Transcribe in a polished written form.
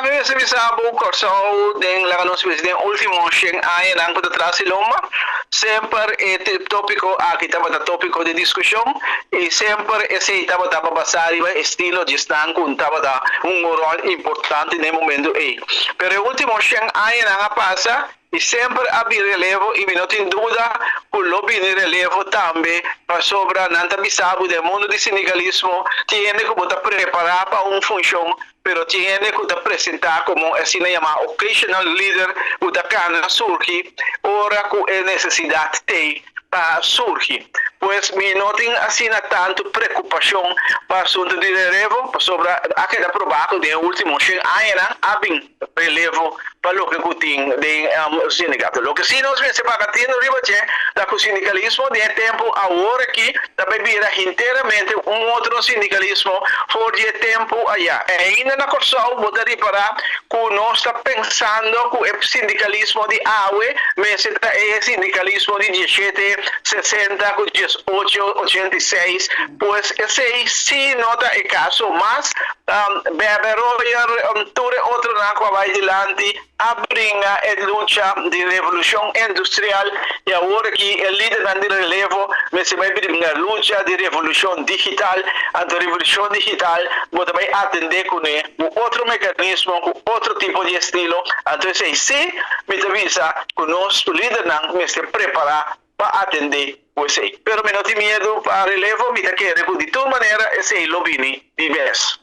Mi mester bisa bo, Kòrsou den, laga nos bisa, den último 100 añanan ku ta tras di lomba, semper e tópiko aki tabata tópiko di diskushon i semper esei tabata basá riba estilo di esnan ku tabata un ròl importante na e momento ei. Pero e último 100 añanan a pasa i semper a bin relevo i mi no tin duda ku lo bini relevo tambe, pasobra nan ta bisa bo, den mundu di sindikalismo tin hende ku ta prepará pa un funshon, pero tin hende ku ta presentá komo asina yamá occasional leader, ku ta kana surgi ora ku e nesesidat t'ei pa surgi. Pues mi no tin asina tantu preokupashon pa asuntu di relevo, pasobra a keda probá ku den último 100 añanan a bin relevo pa loke ku tin den sindikato. Loke si nos mester paga tinu riba dje ta ku sindikalismo den tempu awor aki ta bai bira enteramente un otro sindikalismo for di tempu aya. Ainda na Kòrsou bo ta ripará ku nos ta pensando ku e sindikalismo di awe mester ta e sindikalismo di 1760 ku 1886. Pues esei si no ta e kaso mas. Bebe Royer, tur otronan ku a bai dilanti a bringa e lucha di revolushon industrial i awor aki e lidernan di relevo mester bai bringa lucha di revolushon digital. Anto revolushon digital bo ta bai atendé kuné ku otro mekanismo, ku otro tipo di estilo. Anto esei si mi ta bisa ku nos lidernan mester prepará pa atendé esei. Pero mi no tin miedu pa relevo, mi ta kere ku di tur manera esei lo bini di bes.